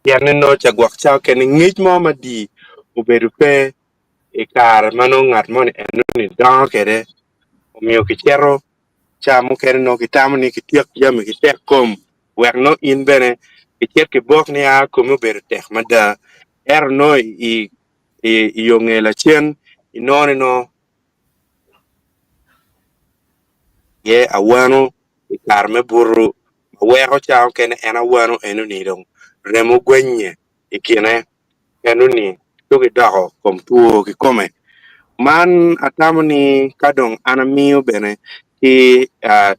pienne nongo ca gwok ca okene ngec mo madii obedo pe i kare ma nongo ngat moni enoni dongo kwede omiyo kicito ca mukene nongo kitamo ni kityek jami ki tek kom wek nongo in bene kicit kibok ni aa komi obedo tek mada ento nongo i i yo nge lacen inongo ni nongo iye awano i kare me buto ma weko ca mukene en awano enoni dong remo gwenye i kine enoni ci gidoko kom two kikome. Man atamo ni ka dong an amiyo bene ki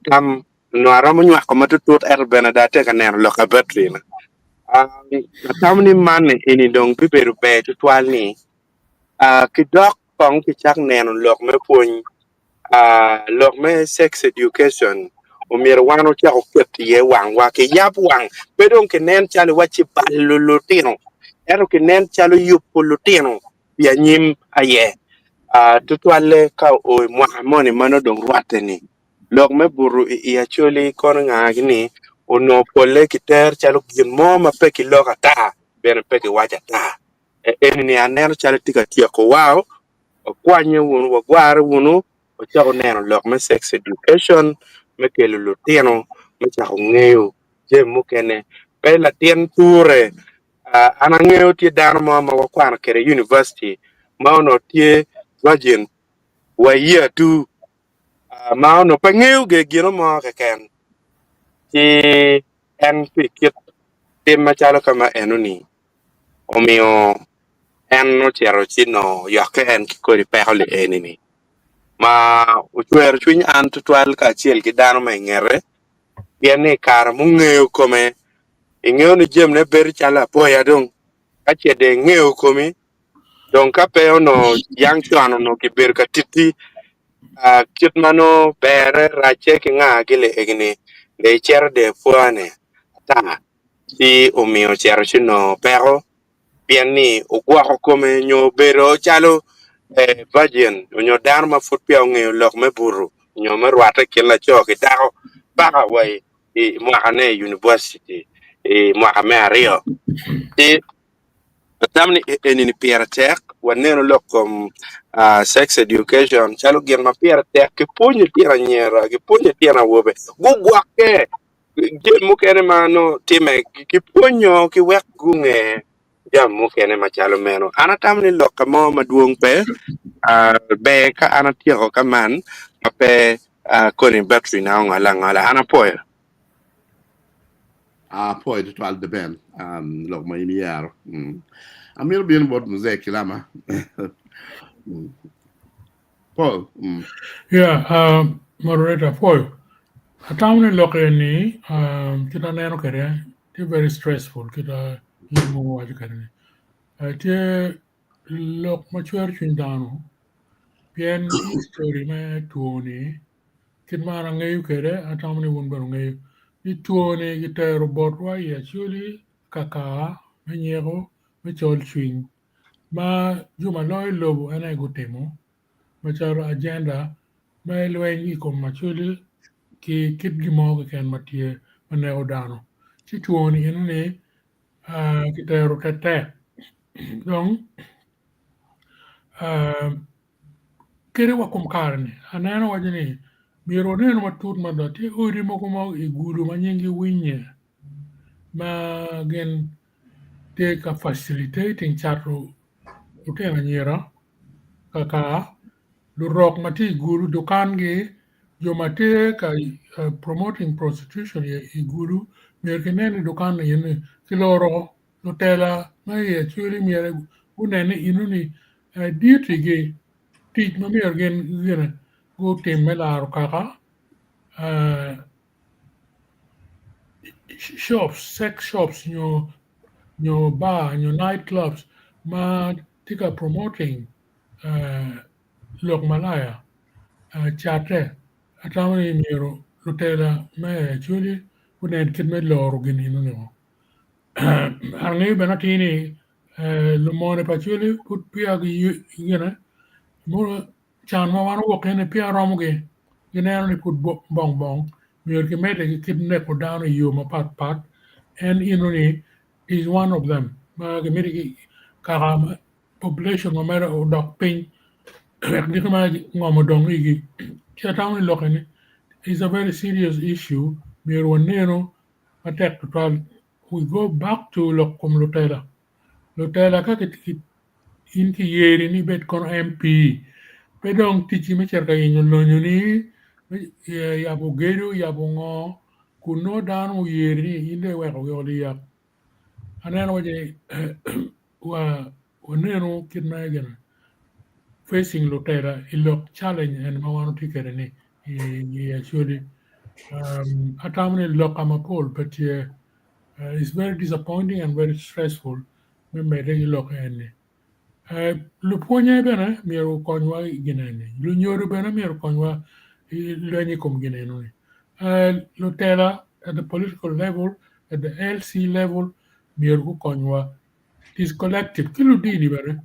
tam Onongo aromo nywako matutut ento bene dong atye ka neno lok abatrina. Atamo ni man eni dong bibedo ber tutwal ni ki dok kong kicak neno lok me pwony, lok me sex education omyero wan ocak oket iye wangwa ki yab wang pe dong kinen calo iwacci balo lutino ento kinen calo yubo lutino pi anyim aye tutwalle ka oo i mwaka moni ma nongo dong rwatte-ni. Lok me buto i i Acholi kono ngagi ni onongo polle kiter calo gin mo ma pe kiloko ata bene pe kiwaco ata. Eni-ni aneno calo tye ka tyeko wao, wakwanye wunu, wagware wunu, wacako neno lok me sex education me kelo lutino me cako ngeyo jami mukene. Pe latin ture, an angeyo tye dano mo ma wakwano kwede i university ma onongo tye virgin wa i year two ma onongo pe ngeyo gin mo keken ci en pi kit tim macalo ka ma enoni omiyo en ocito ci onongo oyokke en ki kodi peko li eni-ni ma ocwero cwiny an tutwal kacel ki dano ma i ngete pien ni i kare mungeyo kome ingeyo ni jamine bedo calo apoya dong ka ce dong ingeyo komi Dong ka pe onongo yang con onongo kibedo ka titti kit ma nongo berre, racce ki nga ki liegi-ni, dong icito dong ipwone ata ci omiyo ocito ci onongo peko. pien ni ogwoko kome nyo obedo calo virgin nyo dano ma pud peya ongeyo lok me buto nyo me rwatte i kin laco ki dako paka wa i mwakane i univaciti i mwaka me aryo. Ci atamo ni eni-ni pire tek waneno lok kom sex education calo gin ma pire tek kipwonyo litino anyira kipwonyo litino awobe gugwokke jami mukene ma nongo timme kipwonyo ki wek gunge jami mukene macalo meno. An atamo ni lok ka mo madwong pe ber ka an atyeko ka man ma pe koni battery na ongole angola. An apwoyo. Apwoyo tutwal The Ben lok ma in iyero. Amito bino bot Mzee Kilama. Paul. Yeah, moderator apwoyo. Atamo ni lok eni kit aneno kwede tye very stressful kit ma in mogo iwaco kwede ni. Tye lok ma cwero cwiny dano pien history me two ni kit ma an angeyo kwede atamo ni wun bene wungeyo ni two ni kitero botwa i Acholi kakar me nyeko me col cwiny ma jo ma loyo lobo en aye gutimo macalo agenda me lweny i kom Acholi ki kit gin mo keken ma tye ma neko dano ci two-ni eno-ni kitero tetek dong kadi wa kom kare-ni aneno waco ni myero wanenu matut mada tye odi mogo ma i gudo ma nyinggi winye ma gin tye ka facilitating cato lutino anyira kakar lurok ma tye i gudo dukangi jo ma tye ka promoting prostitution i gudo myero kinen ni dukan eni kiloro lutela ma i Acholi myero gunen ni enoni duty gi tic ma myero gin gutim me laro kaka shops, sex shops nyo bar nyo night clubs ma tye ka promoting lok malaya catte atamo ni myero lutela me Acholi gunen kit me loro gin enoni. Angeyo bene atir ni lumone pa Acholi pud peya gine Can ma wan owok iye-ni peya romogi, gineno ni pud bong bong myero kimedde ki kit neko dano i yo mapat pat. En eno-ni is one of them ma gimito ki kaka population ma mere odok piny wek giko ma ngom odong igi. Ci atamo ni lok eni is a very serious issue myero wanenu matek tutwal. We go back to lok kom lutela. Lutela ka in kiyeri ni ibed kono MP pe dong ticci me cito ka yenyo lonyoni, yabo gedo, yabo ngo kun nongo dano oyeri ni in dong iweko woko liyak. Aneno waci wanenu kit ma gin facing lutela i lok challenge eni ma wan watye kwede ni i Acholi. Atamo ni loka mapol pe tye. It's very disappointing and very stressful me medde ki lok eni. Lupwonye bene myero okonywa i gin eni. Lunyodo bene myero okonywa i lweny i kom gin enoni. Lutela at the political level, at the LC level myero gukonywa. It is collective. Ki ludini bene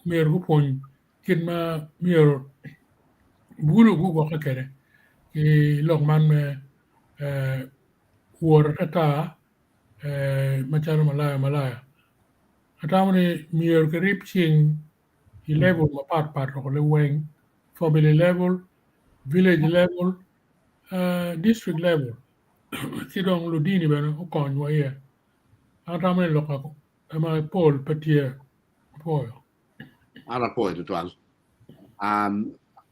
myero gupwony kit ma myero bulu gugwokke kwede ki lok man me wot atata macalo malaya malaya. Atamo ni myero kirib cing i level mapat pat woko liweng, family level, village level, district level ci dong ludini bene okonywa iye. Atamo ni lok mapol pe tye apwoyo. An apwoyo tutwal.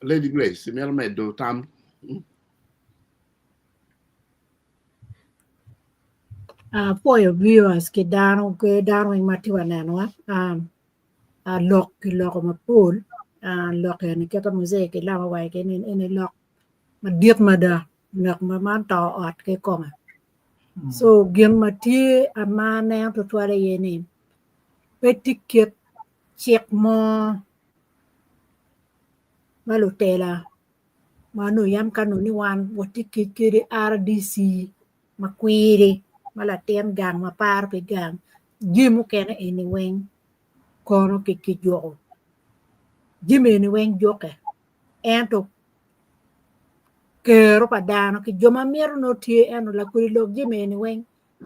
Lady Grace, imito medo tam? Apwoyo viewers ki dano ki dano weng ma tye ka nenowa lok kiloko mapol lok eni kit ma Muzee ki Lama owaco kwede ni eni lok madit mada lok ma man to ot kikome so gin ma tye ma aneno tutwal aye ni pe tye kit cik mo ma lutela ma nongo yam ka nongo ni wan watye kede RDC ma kwiri ma latin gang ma paro pi gang. Jami mukene eni weng kono kijuko jami eni weng jukke ento kero pa dano ki jo ma mito nongo tye ento lakodi lok jami eni weng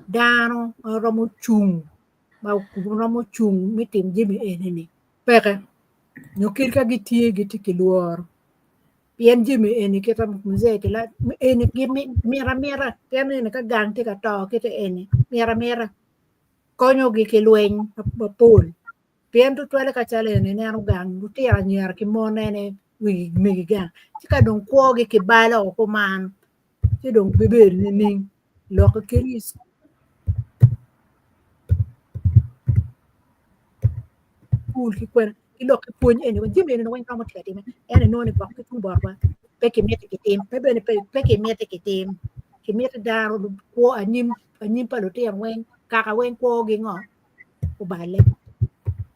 dano ma romo cung ma romo cung me timo jami eni-ni peke nyo kit ka gitye gitye ki lworo pien jami eni kit ma muzee eni mito amita pien eni ka gang tye ka to kite eni mito amita konyogi ki lweny mapol pien tutwalle ka calo eni ineno gang lutino anyira ki mon ene wigi megi gang ci ka dong kwogi kibalo kuman ci dong bibedo nining lok kadi i cukul ki kwene ki lok ki pwony eni jami eni weng romo tye ka time ento inongo ni gwok ki tung botwa pe kimiti kitim pe bene pe kimiti kitim kimiti dano kwo anyim anyim pa lutino weng kaka weng kwogi ngo oballe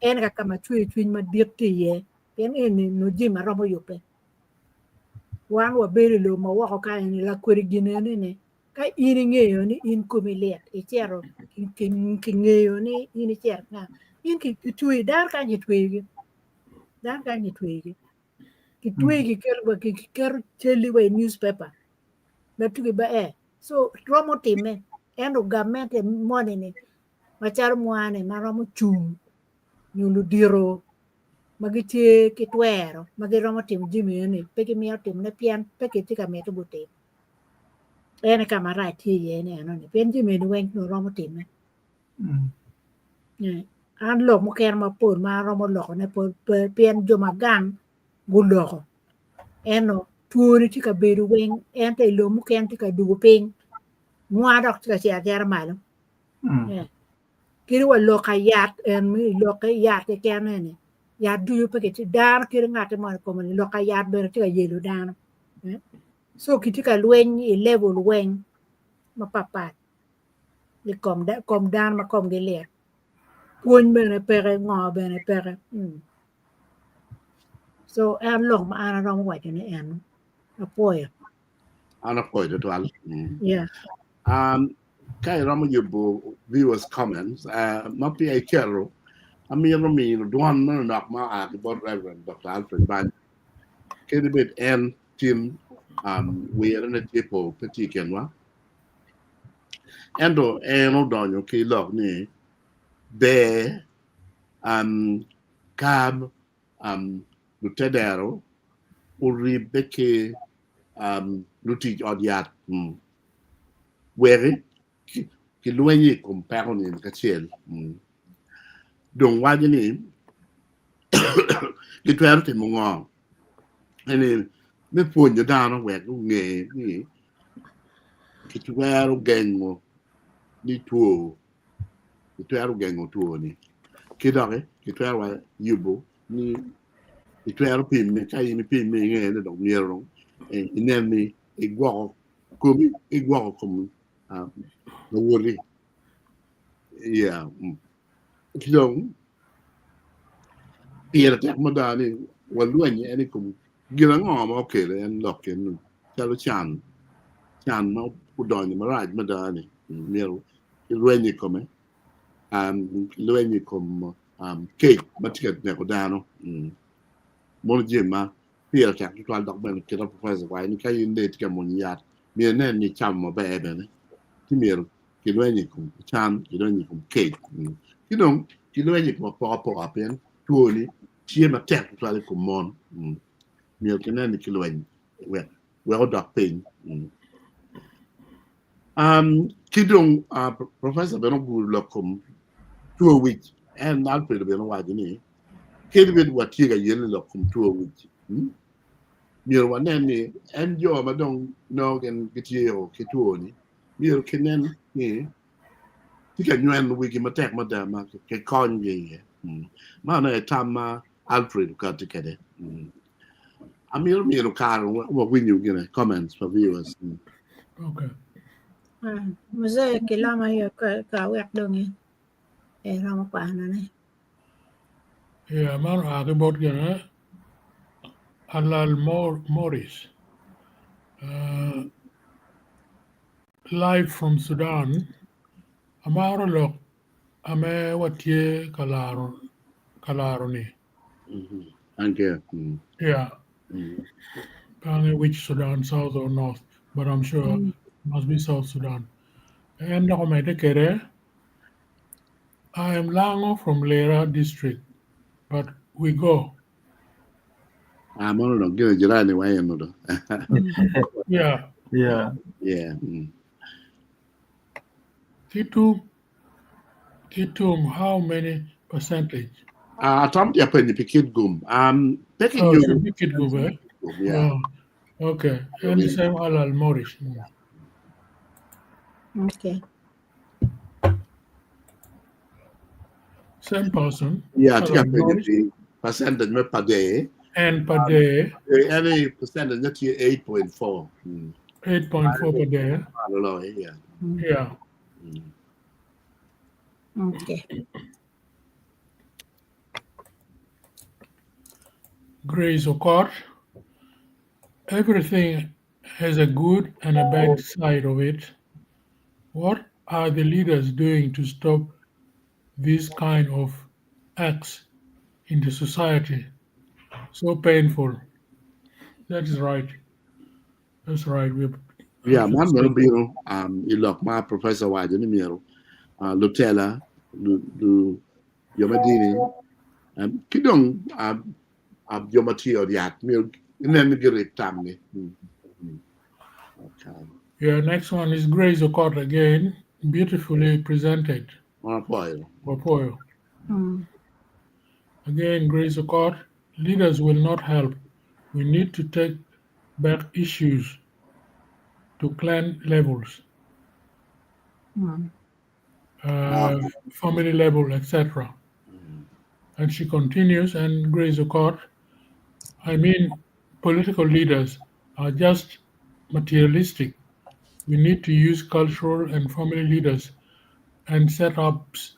en ka ka ma cwer cwiny madit tye iye pien eni nongo jami ma romo yubbe wan wabedo i lobo ma woko ka eni lakwedi gin eni ni ka in ingeyo ni in komi lit icito kingeyo ni in icito nga in kitweyi dano kany kitweyogi dano kany kitweyogi kitweyi kiketo calli wa i newspaper ma tuki ba ee so romo timme ento gamente moni ni macalo mwa-ni ma romo cung nyo ludito ma gitye ki twero ma giromo timo jami eni pe gimito timone pien pe gitye ka mito gutim en aye ka marac tye iye ni enoni pien jami eni weng nongo romo timme an lok mukene mapol ma aromo lokone pe pien jo ma gang guloko ento twoni tye ka bedo weng ento i lobo mukene tye ka dugo piny nwa dok tye ka cito acita malo kadi wa lok ka yat en lok ki yat keken eni yat ducu pe gitye dano kadi ngati mo i kome lok ka yat bene tye ka yelo dano so kitye ka lweny i level weng mapatpat i kom dano ma komgi lit pwony bene peke ngo bene peke so en lok ma an aromo waco ni eno apwoyo. An apwoyo tutwal. Yeah. Um, ka iromo yubo viewers comments, uh, ma peya iketo, amito miyo dwon manok ma oa ki bot Reverend Dr. Alfred Bany. Kadi bed en tin um, wirene tye po pe tye i kinwa. Ento en odonyo ki lok ni ber um, ka um, lutedero oribbe ki um, lutic ot yat mm. weki kilwenyo i kom peko ni kacel mm. Dong waco ni gitwero timo ngo eni me pwonyo dano wek gunge ni kitwero gengo ni two kitwero gengo two ni ki doki kitwero wa yubo ni itwero pimme ka in ipimme inge ni dong myero dong inen ni igwoko komi igwoko kom lawoti yeah ki dong pire tek mada ni walweny en i kom gin ango ma okelo en lok eni calo can can ma odonyo marac mada ni myero kilweny i kome kilweny i kom kec ma tye ka neko dano mono jami ma pire tek tutwal dok bene kita professor waco ni ka in dong itye ka mwonyo yat myero inen ni icamo maber bene ci myero kilweny i kom can kilweny i kom kec ki dong kilweny i kom apokapoka pien twoni tye matek tutwal i kom mon myero kinen ni kilweny wek wek odok piny. Um, ki dong uh, professor bene ogudo lok kom two wic en Alfred bene owaco ni kadi bed watye ka yelle lok kom two wic hmm? myero wanen ni en jo ma dong nongo gin gitye ki two ni myero kinen ni tye ka nyweno wigi matek mada ma kikonygi iye. Mm. Man aye tam ma Alfred okati kwede. Mm. Amito mino kare wawinyo gine comments pa viewers. Mm. Okay. Mzee kilama hiyo ka wek donge eromo kwanone. Yeah, man oa ki bot gine Alal Morris. Uh, live from Sudan. Amaro lok. ame watye ka laro ka laro ni. Thank you. Yeah. Pe angeyo which Sudan, South or North, but I'm sure must be South Sudan. En dok omedde kwede, I am Lango from Lira district, but we go. Ah, mono dong gine jirani wa eno do. Yeah. Yeah. Yeah. Kitum, Kitum, how many percentage? Ah, atam tye apenyo pi Kitgum. Pe ki Oh, nyuto should be Kitgum, eh? Yeah. Oh, okay. And the same Alal Morris. Okay. Same person. Yeah, tye Alal apenyo Morris. pi percentage me per day. And per day. Any percentage na tye 8.4. 8.4 per day. Malo loyo, yeah. Yeah. Okay. Grace Okot. Everything has a good and a bad side of it. What are the leaders doing to stop this kind of acts in the society? So painful. That is right. That's right. We Yeah, man meno bino i lok ma professor owaco ni myero lutela, lu jo me dini ki dong jo ma tye i ot yat myero ginen ni girib tamgi. Okay. Yeah, next one is Grace Okot again, beautifully presented. Wapoyo. Wapoyo. Again, Grace Okot, leaders will not help. We need to take back issues to clan levels, family level, etc. And she continues, and Grace Okot, I mean, political leaders are just materialistic. We need to use cultural and family leaders and setups.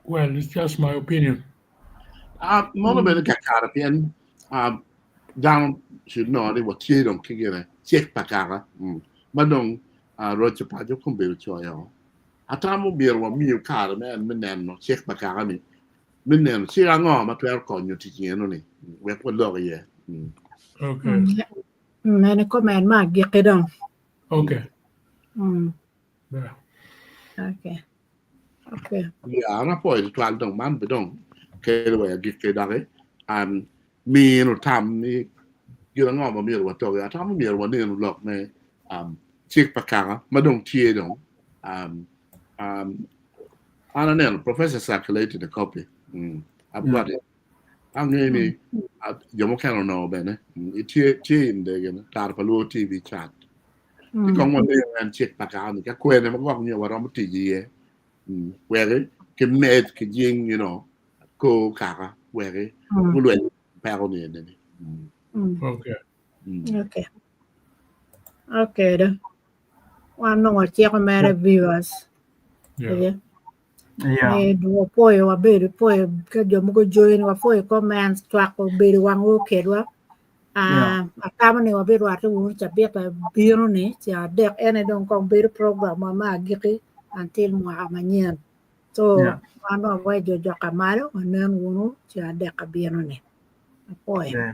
Well, it's just my opinion. Mono bene kakare pien dano should know ni watye dong ki gine cik pa kaka ma dong roco paco kombedo coyo. Atamo myero wamiyo kare me en me neno cik pa kaka ni me neno cik ango ma twero konyo tic eno ni wek walok iye. Okay. Mene comment ma agikki dong. Okay. Yeah. Okay. Okay. Yeah, an apwoyo tutwal dong man be dong kelo wa agikki doki. Mino tam ni gin ango ma myero watoki. Atamo myero wanenu lok me cik pa kaka ma dong tye dong. An aneno Professor circulated a copy. I've got it. Angeyo ni jo mukene onongo bene. Tye tye in degene Tara pa Luo TV chat. Ci kong waneno en cik pa kaka ni ka kwene ma gwok nyo waromo tic iye. Weki ki med ki jing you know kor kaka weki gulweny peko ni eni ni. Okay. Okay. Okay do. Wan dong waciko mere viewers. Yeah. Yeah. Ni wapwoyo wabedo pwoyo ka jo mogo join wapwoyo comments cwako bedo wangwa okedwa. Yeah. Atamo ni wabirwatte wunu cabit abino ni ceng adek ene dong kong bedo program wa me agikki until mwaka manyen. So Yeah. wan dong wawai jo jok malo wanen wunu ceng adek abino ni. Apwoyo. Yeah.